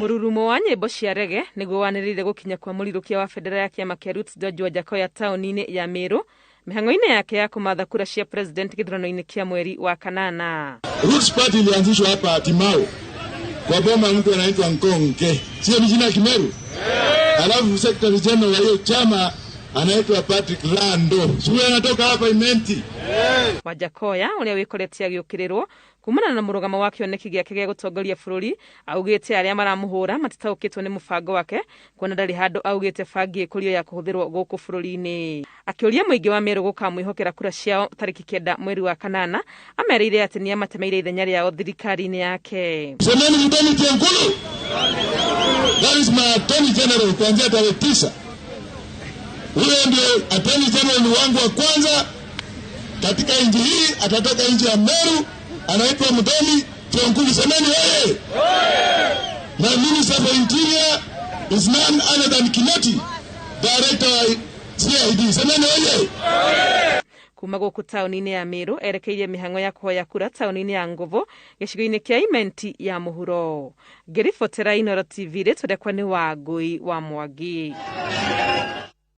Mũrurumo wa nyĩmbo cia rege nĩguo wanĩrĩire gũkinya kwa mũrirũkia wa bendera ya kĩama kĩa Roots George Wajackoyah taũni-inĩ ya Meru mĩhang'o-inĩ yake ya kũmatha kura cia president gĩthurano-inĩ kĩa mweri wa kanana. Roots Party ilianzishwa hapa Timau kwa boma ya mtu anaitwa Nkonge, sio ni jina Kimeru? Alafu secretary general wa hiyo chama anaitwa Patrick Rando, sio anatoka hapa Imenti. Wajackoyah ũrĩa wĩkoretie agĩũkĩrĩrwo kumana na mũrũgamo wa kĩoneki gĩake gĩa gũtongoria bũrũri, augĩte arĩa maramũhũra matitaũkĩtwo nĩ mũbango wake, kuona ndarĩ handũ augĩte bangi ĩkũrio ya kũhũthĩrwo gũkũ bũrũri-inĩ. Akĩũria mũingĩ wa Meru gũkamwĩhokera kura ciao tarĩki 9 mweri wa kanana, amerĩire atĩ nĩamatemeire ithenya rĩao thirikari-inĩ yake. Semeni Muthoni Kiankulu. That is my attorney general kuanzia tarehe 9. Huyo ndio attorney general wangu wa kwanza katika nchi hii, atatoka nchi ya Meru, anaitwa Muthoni Kiankulu. Semeni oye! Na Minister for Interior is none other than Kinoti, Director wa CID. Semeni oye! Kuma gũkũ taũni-inĩ ya Meru erekeirie mĩhang'o ya kũhoya kura taũni-inĩ ya Ngovo gĩcigo-inĩ kĩa Imenti ya mũhuro. Ngĩribotera Inooro TV, rĩtwa rĩakwa nĩ Wangũi wa Mwangi.